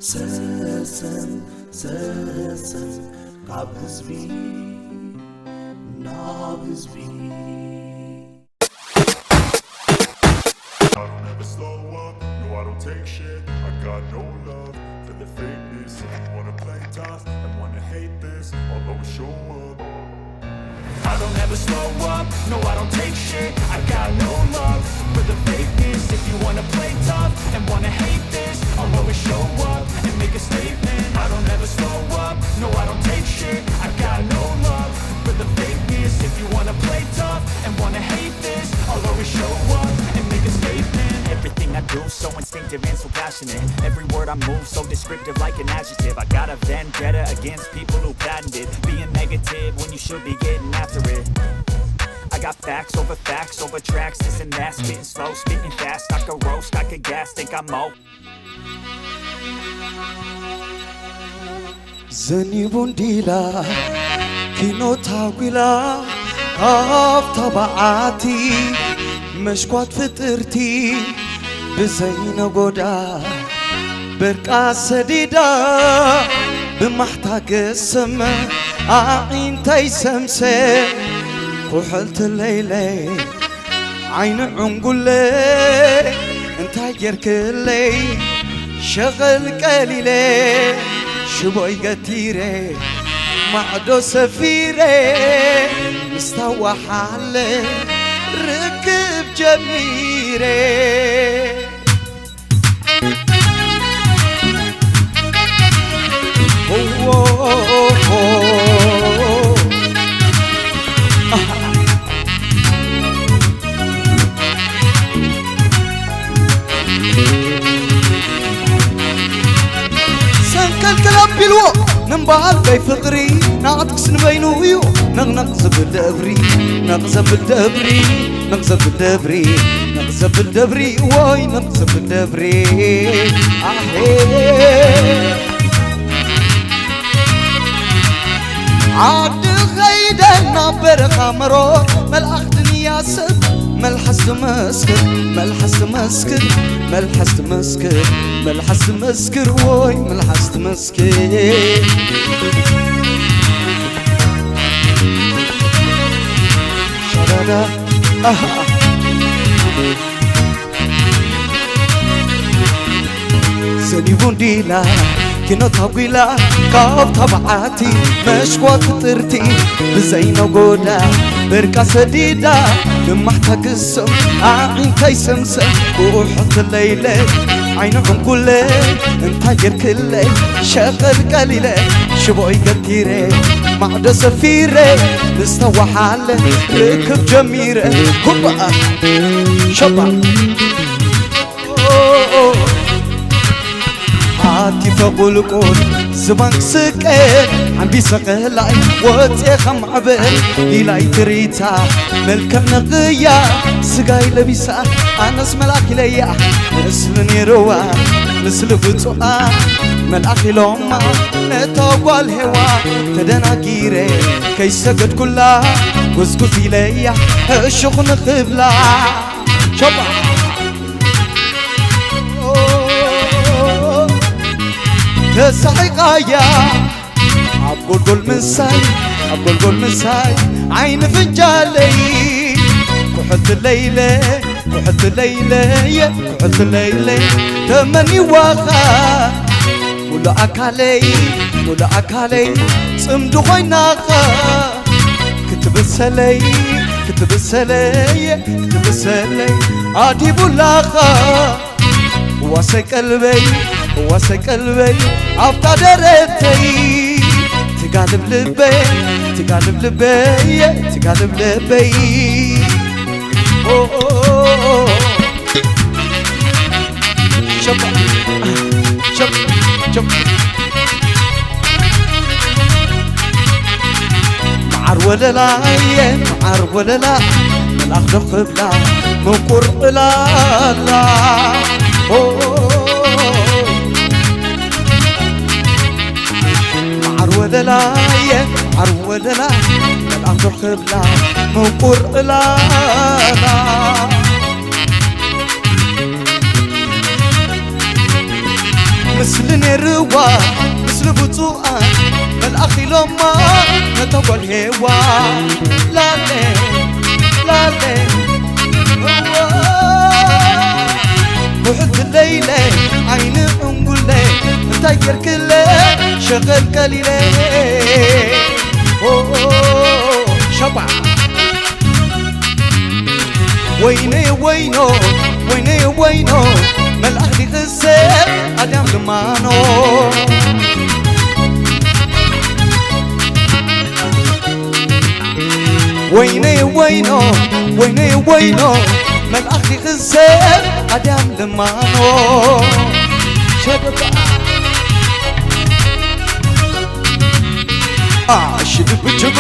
ሰሰን ሰሰን ካብ ህዝቢ ናብ ህዝቢ። I don't ever slow up, no, I don't take shit. I got no love for the fakeness. If you wanna play tough and wanna hate this, I'll always show up. I don't ever slow up, no, I don't take shit. I got no love for the fakeness. If you wanna play tough and wanna hate this, I'll always show up and make a statement. I don't ever slow up, no, I don't take shit. I got no love for the fakeness. If you wanna play tough and wanna hate this, I'll always show up and make a statement. Everything I do so instinctive and so passionate. Every word I move so descriptive like an adjective. I got a vendetta against people who patented being negative when you should be getting after it. I got facts over facts over tracks, this and that. Spitting slow, spitting fast. I could roast, I could gas, think I'm all. ዘኒቡ እንዲላ ኪኖ ታጒላ፣ ካብ ተባዓቲ መሽኳት ፍጥርቲ ብዘይነጎዳ በርቃ ሰዲዳ፣ ብማሕታ ገሰመ ኣዒንተይ ሰምሰ፣ ኩሕልቲ ለይለይ ዓይኒ ዕንጉለ፣ እንታይ ጌርክለይ ሸቐል ቀሊለ፣ ሽቦይ ገቲረ ማዕዶ ሰፊረ፣ ምስታዋሓለ ርክብ ጀሚረ። ሰንከልከል ኣቢልዎ ምንባል በይ ፍቕሪ፣ ናቕትክስ ንበይኑ እዩ ነቕነቕ ዘብል ደብሪ፣ ነቕ ዘብል ደብሪ፣ ነቕ ዘብል ደብሪ፣ ነቕ ዘብል ደብሪ፣ ወይ ነቕ ዘብል ደብሪ። ኣሄ ዓዲ ኸይደ ናብ በረኻ መሮር፣ መልኣኽ ድንያ ሰብ መልሓስ ትመስክር፣ መልሓስ ትመስክር፣ መልሓስ ትመስክር፣ መልሓስ ትመስክር፣ ወይ መልሓስ ትመስክር። ሻዳዳ፣ ኣሃ። ዘኒቡ እንዲላ ኪኖ ታጒላ፣ ካብ ታብዓቲ መሽኳት ፍጥርቲ ብዘይነጎዳ በርቃ ሰዲዳ፣ ብማሕታ ግሰም ኣዒንታይ ሰምሰም፣ ኩሕቲ ለይለ ዓይኒ ዕንጉለ፣ እንታይ ጌርክለ ሸቐል ቀሊለ፣ ሽቦይ ገቲረ ማዕዶ ሰፊረ፣ ምስተዋሓለ ርክብ ጀሚረ፣ ኩባኣ ሸባ። ሃቲፈ ቁልቁል ዝባን ክስቀ፣ ሓምቢሰ ቐላይ ወፅኤ ከም ማዕበል፣ ኢላይ ትርኢታ መልክዕ ነቕያ፣ ስጋይ ለቢሳ ኣነስ መልኣክ ኢለያ፣ ምስሊ ነይርዋ፣ ምስሊ ብፁዓ መልኣኽ ኢሎማ፣ ነታ ጓል ሄዋ ተደናጊረ፣ ከይሰገድኩላ፣ ጉዝጉዝ ኢለያ፣ ሕሹኽ ንኽብላ። ሸባ ተሳሒቓያ፣ ኣብ ጎልጎል ምሳይ፣ ኣብ ጎልጎል ምሳይ፣ ዓይኒ ፍንጃለይ፣ ኩሕልቲ ለይለ፣ ኩሕልቲ ለይለየ፣ ኩሕልቲ ለይለ፣ ተመኒዋኻ፣ ሙሉእ ኣካለይ፣ ሙሉእ ኣካለይ፣ ጽምዲ ኾይናኻ፣ ክትብሰለይ፣ ክትብሰለየ፣ ክትብሰለይ፣ ኣዲቡላኻ። ዋሰይ ቀልበይ፣ ዋሰይ ቀልበይ፣ ኣብታ ደረተይ ትጋልብ ልበይ፣ ትጋልብ ልበይ፣ ትጋልብ ልበይ። ኦ፣ ኦ፣ ኦ፣ ኦ። ሸባ፣ ሸባ፣ ሸባ። መዓር ወለላየ፣ መዓር ወለላ፣ መልኣኽ ዶ ክብላ ምቁር ዕላላ። ኦ፣ መዓር ወለላየ፣ መዓር ወለላ፣ መልኣኽ ዶ ክብላ ምቁር ዕላላ። ምስሊ ነይርዋ፣ ምስሊ ብፁዓን መልኣኽ ኢሎማ ነታ ጓል ሄዋን። ላለ፣ ላለ፣ እዋ። ውሕልቲ ለይለ፣ ዓይኒ ዕንጉለ፣ እንታይ ጌርክለ ሸቐል ቀሊለ። ኦ፣ ሸባ። ወይነይ ወይኖ፣ ወይነይ ወይኖ፣ መልኣኽ ዲኽሰ ኣዳም ልማኖ። ወይነይ ወይኖ፣ ወይነይ ወይኖ፣ መልኣኽ ዲኽሰ ኣዳም ልማኖ። ሸደባ። አ፣ ሽድብጅብ፣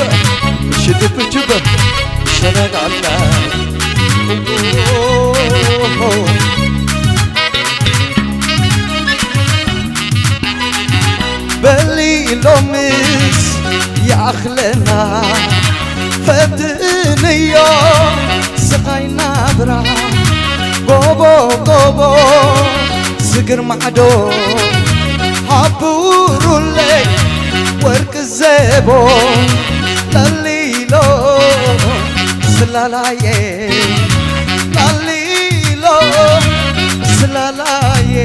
ሽድብጅብ፣ ሸነጋላ። በሊ ሎምስ ይኣኽለና፣ ፈትንዮ ስቓይ ናብራ። ጎቦ፣ ጎቦ፣ ስግር ማዕዶ፣ ሃቡሩለይ ወርቂ ዘቦ፣ ለሊሎ ስላላየ፣ ለሊሎ ስላላየ።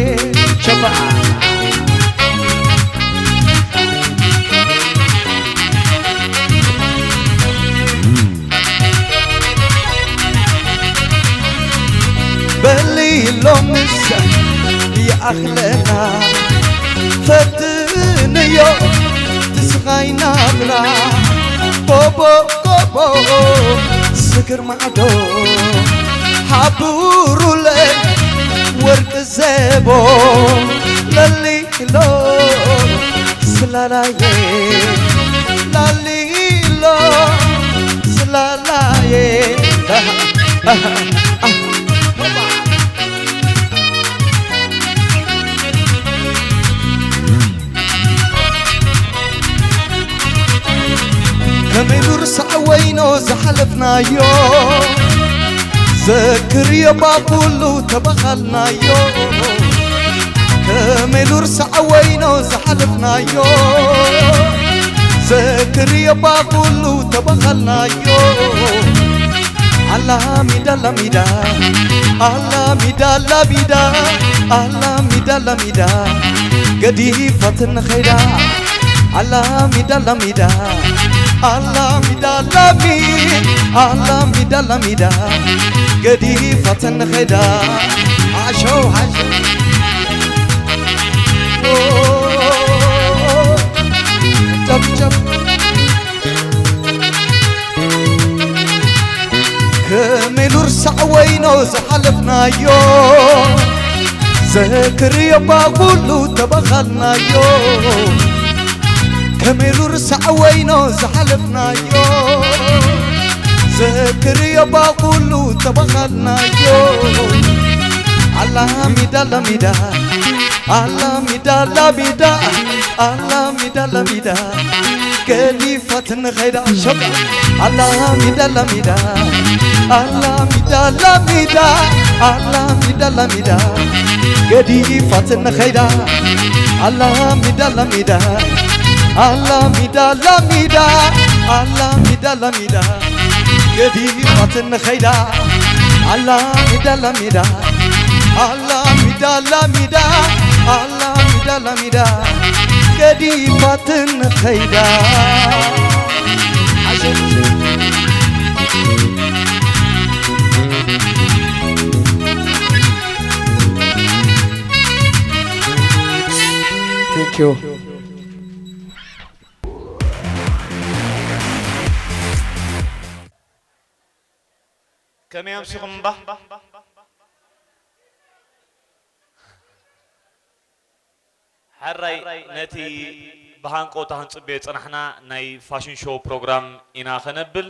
ሸፋ። በሊ ሎምስ ይኣኽለና፣ ፈትንዮ ትስኻይ ናብራ። ጎቦ፣ ጎቦ፣ ስግር ማዕዶ፣ ሃቡሩለይ ወርቂ ዘቦ፣ ለሊሎ ስላላየ፣ ለሊሎ ስላላየ። ከመይ ርሳዕ ወይኖ ዝሓለፍናዮ፣ ዘክርዮ ባብ ኩሉ ተባኻልናዮ። ከመይ ርሳዕ ወይኖ ዝሓለፍናዮ፣ ዘክርዮ ባብ ኩሉ ተባኻልናዮ። ኣላሚዳ ላሚዳ፣ ኣላሚዳ ላሚዳ፣ ኣላሚዳ ላሚዳ፣ ገዲፋትኒ ኸይዳ። ኣላሚዳ ላሚዳ፣ ኣላሚዳ ላሚ፣ ኣላሚዳ ላሚዳ፣ ገዲፋትኒ ኸይዳ። ሓሸው፣ ሓሸው። ኦ፣ ጨብ፣ ጨብ። ከመይ ርሳዕ ወይኖ ዝሓለፍናዮ፣ ዘክርዮ እባ ኩሉ ተባኻልናዮ። ከመይ ርሳዕ ወይኖ ዝሓለፍናዮ፣ ዘክርዮ እባ ኩሉ ተባኻልናዮ። ኣላሚዳ ላሚዳ፣ ኣላሚዳ ላሚዳ፣ ኣላሚዳ ላሚዳ፣ ገዲፋትኒ ኸይዳ። ሸባ። ኣላሚዳ ላሚዳ፣ ኣላሚዳ ላሚዳ፣ ኣላሚዳ ላሚዳ፣ ገዲፋትኒ ኸይዳ። ኣላሚዳ ላሚዳ፣ ኣላሚዳ ላሚዳ፣ ኣላሚዳ ላሚዳ፣ ገዲፋትኒ ኸይዳ። ኣላሚዳ ላሚዳ፣ ኣላሚዳ ላሚዳ፣ ኣላሚዳ ላሚዳ፣ ገዲፋትኒ ኸይዳ። Thank you። ከመይ ኣምሲኹም እምባ? ሕራይ ነቲ ብሃንቀውታ ክንጽበዮ ዝጸናሕና ናይ ፋሽን ሾው ፕሮግራም ኢና ከነብል።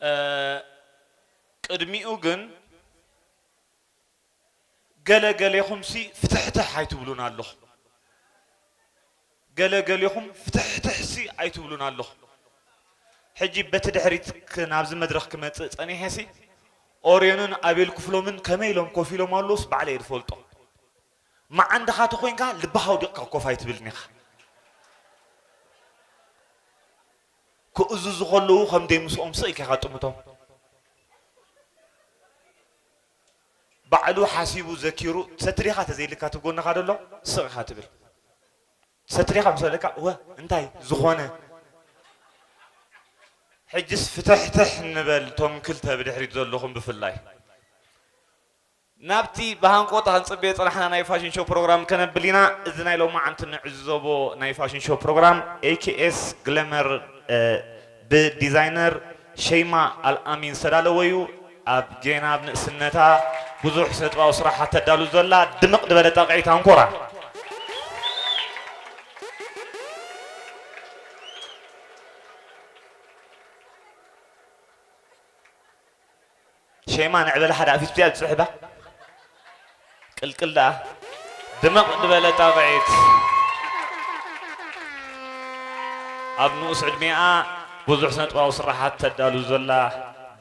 እ፣ ቅድሚኡ ግን ገለ ገሌኹምሲ ፍትሕትሕ ኣይትብሉን ኣለኹም። ገለ ገሌኹም ፍትሕትሕሲ ኣይትብሉን ኣለኹም። ሕጂ በቲ ድሕሪት ክ-፣ ናብዚ መድረኽ ክመጽእ ጸኒሐሲ ኦርዮንን ኣቤል ክፍሎምን ከመይ ኢሎም ኮፍ ኢሎም ኣለዉስ ባዕለይ እየ ዝፈልጦ። መዓንድኻ ተኾይንካ ልብኻ ኣውዲቕካ ኮፍ ኣይትብልን ኢኻ። ክእዝዙ ከለዉ ከም ደይ ምስኦም ስቕ ኢልካ ኢኻ ትጥምቶም። ባዕሉ ሓሲቡ ዘኪሩ ሰትሪኻ ተዘይልካ ትጎንኻ ደሎ ስቕ ኢኻ ትብል። ሰትሪኻ ምስ በለካ፣ "እወ፣ እንታይ ዝኾነ?" ሕጅስ ፍትሕትሕ ንበል፣ ቶም ክልተ ብድሕሪት ዘለኹም ብፍላይ። ናብቲ ብሃንቆታ ክንጽበዮ ጸናሕና ናይ ፋሽን ሾው ፕሮግራም ከነብል ኢና። እዚ ናይ ሎማዓንቲ ንዕዘቦ ናይ ፋሽን ሾው ፕሮግራም ኤ ኬ ኤስ ግለመር፣ እ፣ ብዲዛይነር ሸይማ ኣልኣሚን ዝተዳለወ እዩ። ኣብ ጌና ኣብ ንእስነታ ብዙሕ ስነ ጥበባዊ ስራሓት ተዳሉ ዘላ ድምቕ ዝበለ ጣቕዒት ኣንኮራ። ሸይማ ንዕበላ ሓደ ኣፊት ብዚኣ ዝጽሕባ ቅልቅል ደኣ ድምቕ ዝበለ ጣቕዒት። ኣብ ንኡስ ዕድሜኣ ብዙሕ ስነ ጥበባዊ ስራሓት ተዳሉ ዘላ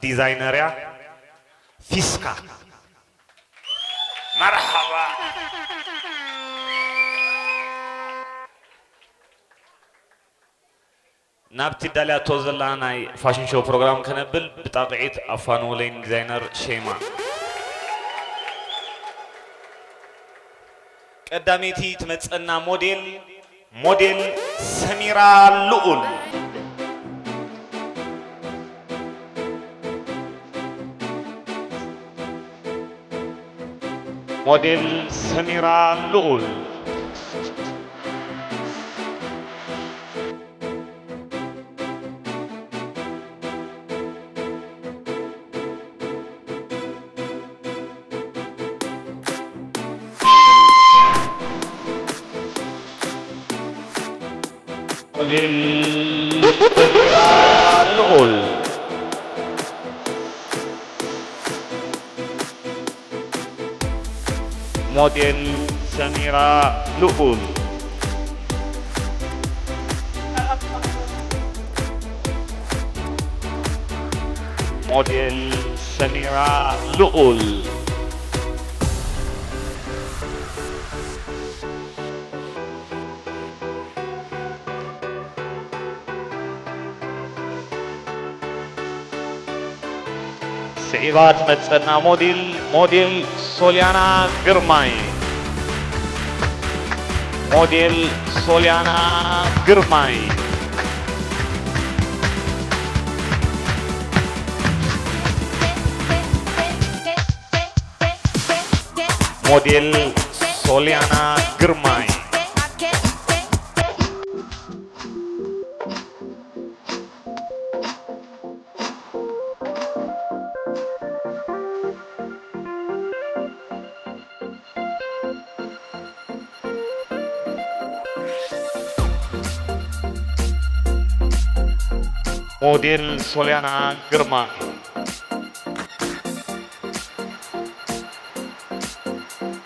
ዲዛይነር እያ። ፊስካ። መርሓባ። ናብቲ ዳልያቶ ዘላ ናይ ፋሽን ሾው ፕሮግራም ከነብል ብጣቕዒት ኣፋንውለይን ዲዛይነር ሼማ። ቀዳመይቲ ትመጸና ሞዴል፣ ሞዴል ሰሚራ ልኡል። ሞዴል ሰሚራ ልኡል። ሞዴል ሰሚራ ልኡል። ሞዴል ሰሚራ ልኡል። ሞዴል ሰሚራ ልኡል። ስዒባ ትመጸና ሞዴል፣ ሞዴል ሶልያና ግርማይ። ሞዴል ሶልያና ግርማይ። ሞዴል ሶልያና ግርማይ። ሞዴል ሶልያና ግርማ።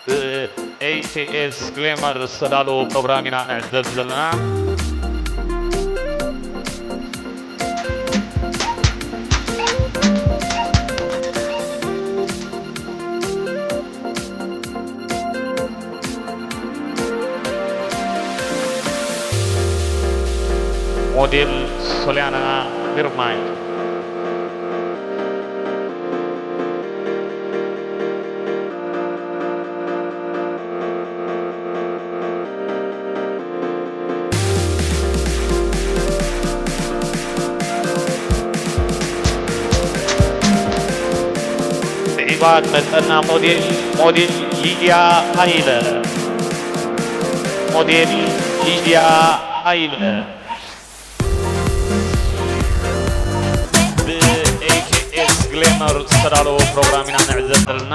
ብኤ ቲ ኤስ ግሌመር ዝተዳለወ ፕሮግራም ኢና ንዕዘብ ዘለና። ሞዴል ሶልያና ግርማይ። ስዒባ ትመጸና ሞዴል፣ ሞዴል ሊድያ ሃይለ። ሞዴል ሊድያ ሃይለ። ብኤ ኬ ኤስ ግሌመር ዝተዳለወ ፕሮግራም ኢና ንዕዘብ ዘለና።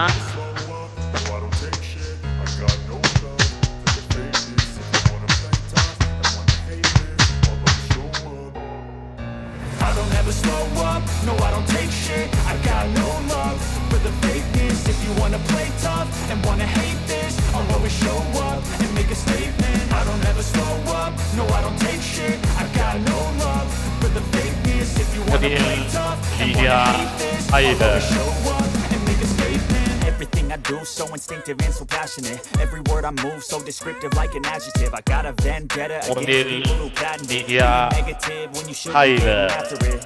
I don't ever slow up, no, I don't take shit. I got no love for the fakeness. If you wanna play tough and wanna hate this, I'll always show up and make a statement. I don't ever slow up, no, I don't take shit. I got no love for the fakeness. If you wanna play tough and wanna hate this, I'll always show up and make a statement. Everything I do, so instinctive and so passionate. Every word I move, so descriptive, like an adjective. I got a vendetta against ሞዴል people who patent it. ሊዲያ Being negative when you should be ኃይለ። getting after it.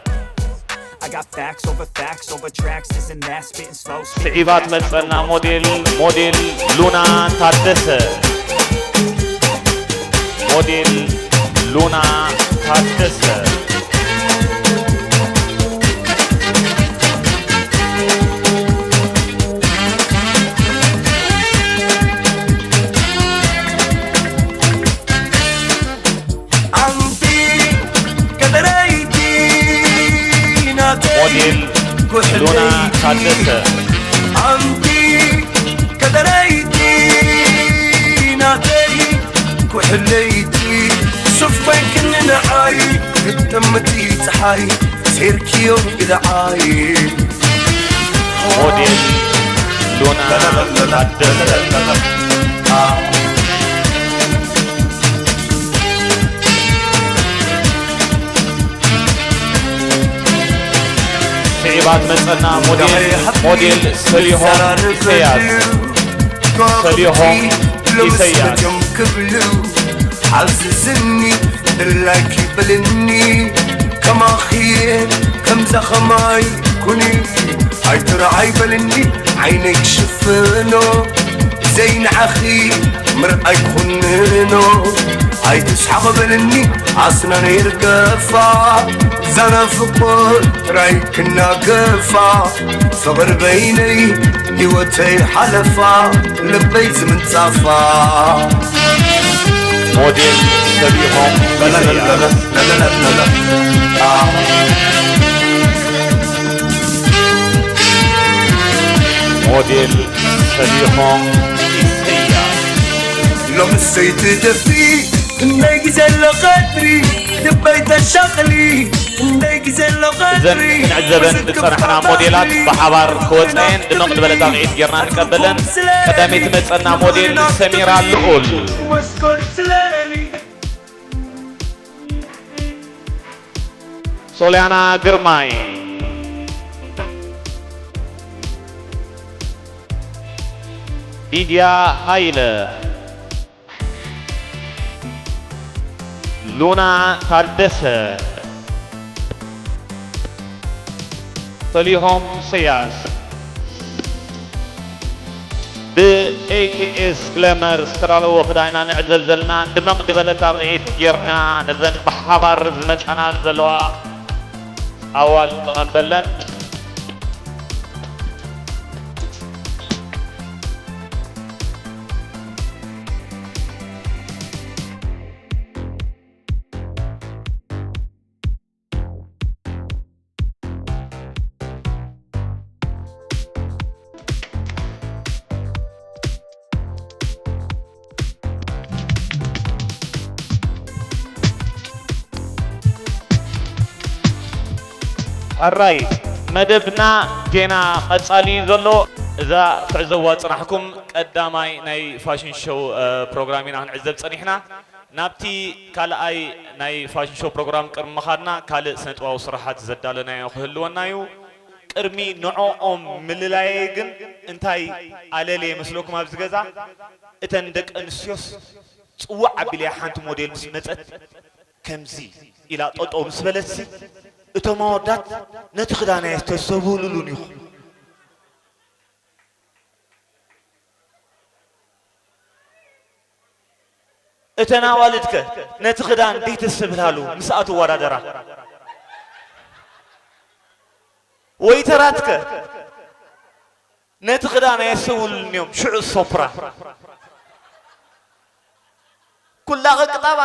I got facts over facts over tracks. This and that, spitting slow, spitting ስዒባ fast. ትመጸና ሞዴል ሞዴል ሉና ታደሰ። ሞዴል ሉና ታደሰ። ኣንቲ ቀጠረይቲ ናተይ ሞዴል ሉና ኩሕለይቲ ታደሰ። ኣንቲ ቀጠረይቲ ናተይ ኩሕለይቲ ሱፍ ኮይንክኒ ንዓይ ክትጥምቲ ፀሓይ ሴርክዮ ግድዓይ ሞዴል ሉና ታደሰ። ስዒባ ትመጸና ሞዴል ሞዴል ሰሊሆም ኢሰያስ። ሰሊሆም ኢሰያስ። ክብሉ ሓዝዝኒ ድላይኪ በልኒ ከማኺ ከምዛ ኸማይ ኩኒ ኣይትረኣይ በልኒ ዓይነይ ክሽፍኖ ዘይንዓኺ ምርኣይ ክኹንኖ ኣይትስሓቕ በልኒ ኣስናነይ ርገፋ ዛና ፍቕር ጥራይ ክናገፋ ፍቕር በይነይ ህይወተይ ሓለፋ ልበይ ዝምንጻፋ ሞዴል ሰሊሆም ኢሰያስ። ሞዴል ሰሊሆም ኢሰያስ። ሎምስ ዘይትደፍሪ ክንደይ ግዜ ኣሎ ቀትሪ ልበይ ተሻቕሊ ክንደይ ግዜ ኣሎ እዘን ቀትሪ ክንዕዘበን ዝጸናሕና ሞዴላት ብሓባር ክወጻየን ድምቕ ዝበለ ጣቕዒት ጌርና ንቀበለን። ቀዳመይቲ መጸና ሞዴል ሰሚራ ልኡል። መስኮት ስለኒ ሶልያና ግርማይ። ሊድያ ሃይለ። ሉና ታደሰ። ሰሊሆም ኢሰያስ። ብ ኤ ቲ ኤስ ግላመር ዝተዳለወ ክዳን ኢና ንዕዘብ ዘለና። ድምቕ ዝበለ ጣቕዒት ጌርና ነዘን ብሓባር ዝመጻና ዘለዋ ኣዋልድ ንቐበለን። ሕራይ መደብና ጌና ቀጻሊ እዩ ዘሎ። እዛ ትዕዘብዋ ጽናሕኩም ቀዳማይ ናይ ፋሽን ሾው ፕሮግራም ኢና ክንዕዘብ ጸኒሕና። ናብቲ ካልኣይ ናይ ፋሽን ሾው ፕሮግራም ቅድሚ ምኻድና ካልእ ስነጥበባዊ ስራሓት ዘዳለናዮ ክህልወና እዩ። ቅድሚ ንዕኦም ምልላየይ ግን እንታይ ኣለልየ መስለኩም ኣብዚ ገዛ? እተን ደቂ ኣንስትዮስ ጽውዕ ኣቢለያ ሓንቲ ሞዴል ምስ መጸት ከምዚ ኢላ ጠጠው ምስ በለትሲ እቶም ኣወዳት ነቲ ክዳነይ ኣይተስተብህሉሉን ኢኹም። እተን ኣዋልድከ ነቲ ክዳን ደይተስተብህላሉ ምስኣ ትወዳደራ? ወይተራትከ ነቲ ክዳን ኣየስተብህሉሉን እዮም ሽዑ ዝሰብራ? ኩላ ቅቅጣባ።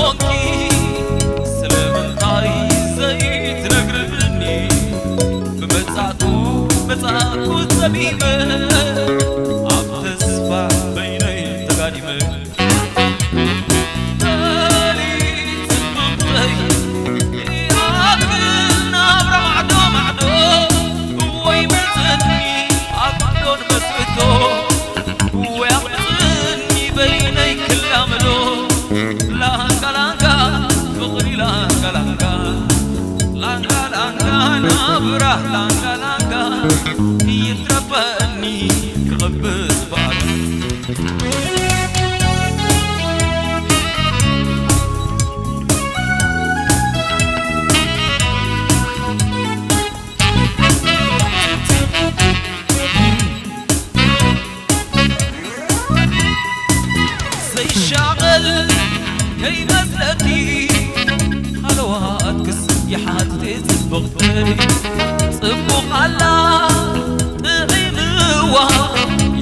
ኮንኪ ስለምንታይ ዘይትነግርኒ? ብመጻእኩ መጻእኩ ጸሚመ ኣብ ተስፋ በይነይ ተጋዲመ። በሊ ጽብቕተይ ይኣክል ናብራ ማዕዶ ማዕዶ ወይ መጸኒ ኣክሎን መስርቶ ወይ ኣቕጽኒ በይነይ ክላመዶ። ላንጋ ላንጋ ፍቕሪ ላንጋ ላንጋ ላንጋ ላንጋ ናብራ ላንጋ ላንጋ ይትረፈኒ ክቐብስ ባዕሉ። ዘይሻቐል ከይመስለኪ ሃለዋትክስ ይሓትቴ ጽብቕተይ። ጽቡቕ ኣላ ጥዒምዋ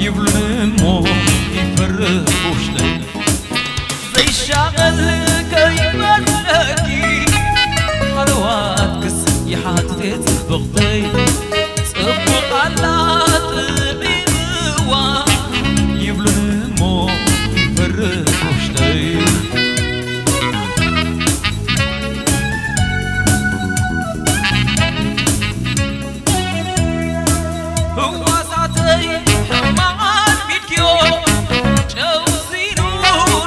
ይብሉኒ እሞ ይፈርህ ውሽጠይ። ዘይሻቐል ከይመስለኪ ሃለዋትክስ ይሓትቴ ጽብቕተይ። ጽቡቕ ኣላ ጥዒምዋ ይብሉኒ እሞ ይፈርህ ውሽጠይ። ህዋሳተይ ሕማቕ ኣልሚድክዮ፣ ጨው ሲኑ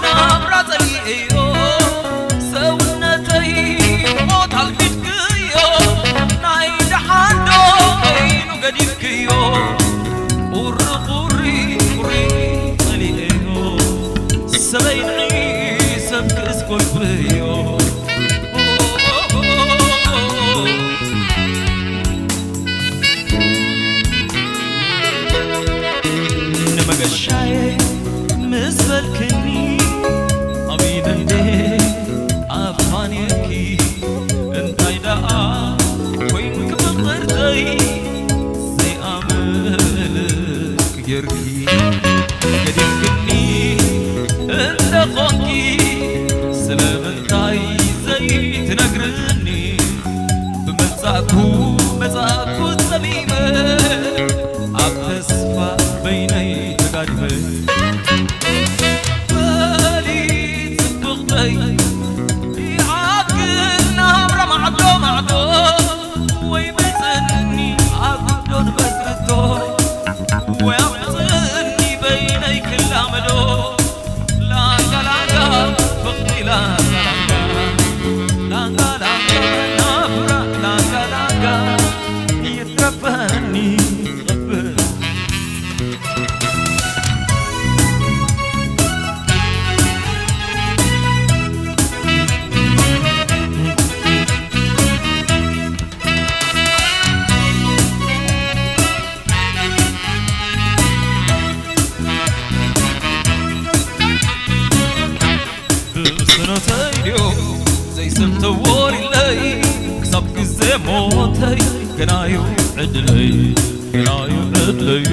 ናብራ ጸሊኤዮ። ሰውነተይ ሞት ኣልሚድክዮ፣ ናይ ደሓን ዶ ኮይኑ ገዲፍክዮ። ቁሪ ቁሪ ቁሪ ጸሊኤዮ፣ ሰበይ ንዒ ሰብ ክእስ ጎልብዮ። ንመገሻዬ ምስ በልክኒ ኣሚነ እንዴ ኣፋንየኪ፣ እንታይ ደኣ ኮይንኪ ፍቕርተይ ዘይኣምልክ ጌርኪ ገዲፍክኒ እንተ ኾንኪ፣ ስለምንታይ ዘይትነግርኒ? ብመጻእኩ መጻእኩ ጸሚመ ኣብ ተስፋ በይነይ ተጋዲመ። በሊ ጽብቕተይ ይኣክል ናብራ ማዕዶ ማዕዶ ወይ መጽኒ ኣጉዶ ንመስርቶ ወይ ኣምጽኒ በይነይ ክላመዶ። ላንጋ ላንጋ ፍቕሪ ላንጋ ላንጋ ላንጋ ላንጋ ናብራ ላንጋ ላንጋ ይትረፈኒ ክቕብል። ብስኖተይ ድዮ ዘይሰብ ተወሊለይ ክሳብ ግዜ ሞተይ ገናዩ ዕድለይ ገናዩ ዕድለይ።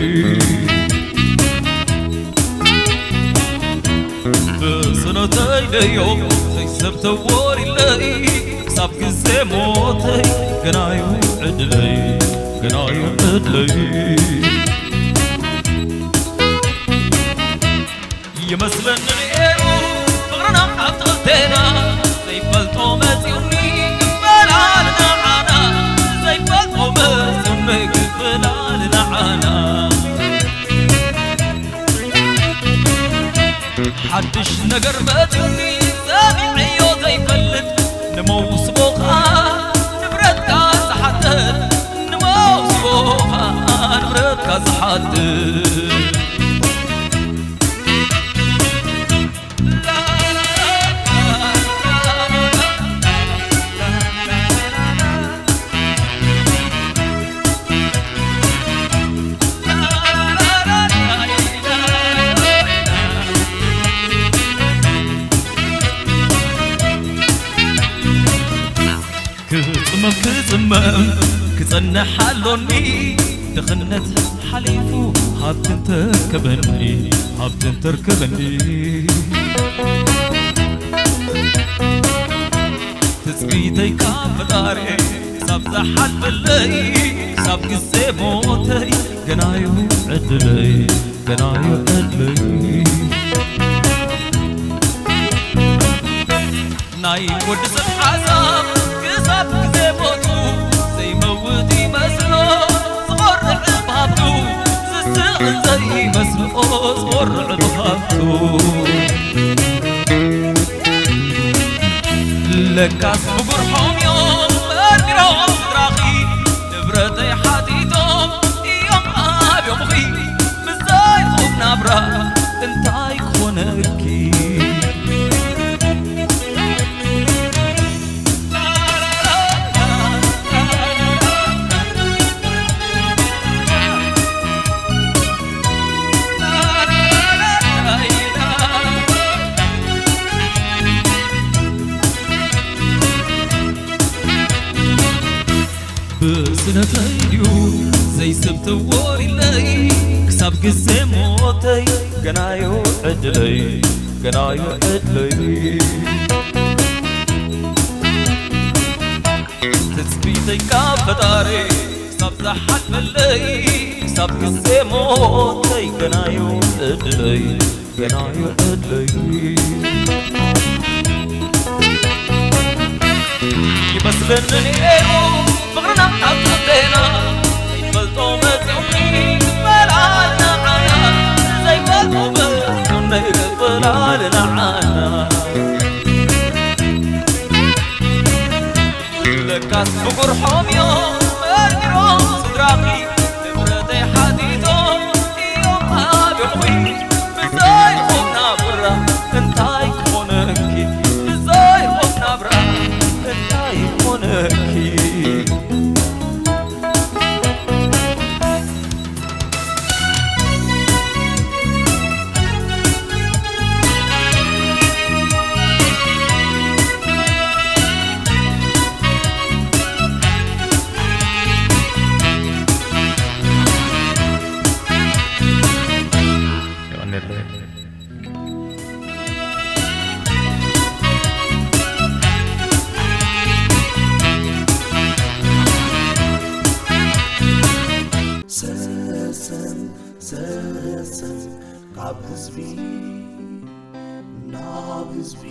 ብስኖተይ ደዮ ዘይሰብ ተወሊለይ ክሳብ ግዜ ሞተይ ገናዩ ዕድለይ ገናዩ ዕድለይ። ይመስለኒ ነይሩ ፍቕርና ኣብ ትኽልቴና ዘይፈልጦ መጺኡኒ ክፈላልና ዓና ዘይፈልጦ መጺኡኒ ክፈላልና ዓና። ሓድሽ ነገር መጺኡኒ ሰሚዐዮ ዘይፈልጥ ንመውስቦኻ ንብረትካ ዝሓትት ንመውስቦኻ ንብረትካ ዝሓትት። ክጽመም ክጽመም ክጸንሕ ኣሎኒ ድኽነት ሓሊፉ ሃብቲ እንተርከበኒ ሃብቲ እንተርከበኒ። ትጽቢተይ ካብ ፈጣሪ ክሳብ ዝሓልፈለይ፣ ክሳብ ግዜ ሞተይ ገናዩ ዕድለይ፣ ገናዩ ዕድለይ። ናይ ወዲ ሰብ ሓሳብ ክሳብ ግዜ ሞቱ ዘይመውት ይመስሎ፣ ዝቖርዕ ብሃብቱ ዝስዕል ዘይመስሎ፣ ዝቖርዕ ብሃብቱ። ለካስ ብጉርሖም እዮም መርሚሮም ስድራኺ፣ ንብረተይ ሓቲቶም እዮም ኣብዮምኺ። ምስ ዘይኹም ናብራ እንታይ ክኾነኪ? ብስነተይ ድዩ ዘይስብ ተወሪለይ፣ ክሳብ ግዜ ሞተይ ገናዮ ዕድለይ፣ ገናዮ ዕድለይ። ትጽቢተይ ካብ ፈጣሪ ክሳብ ዝሓልፈለይ፣ ክሳብ ግዜ ሞተይ ገናዩ ዕድለይ፣ ገናዩ ዕድለይ። ይመስለኒ ነይሩ ፍቕርና ኣብ ጥንቴና፣ ዘይፈልጦ መጺኡኒ በላልና ዓና፣ ዘይፈልጦ መጺኡኒ በላልና ዓና። ለካስ ብጉርሖም እዮም መርሚሮም ስድራኺ፣ ንብረተይ ሓቲቶም እዮም ኣብዮምኺ። ብዘይኹም ናብራ እንታይ ክኾነኪ? ብዘይኹም ናብራ እንታይ ክኾነኪ? የቐንየለይ። ሰሰን፣ ሰሰን፣ ካብ ህዝቢ ናብ ህዝቢ።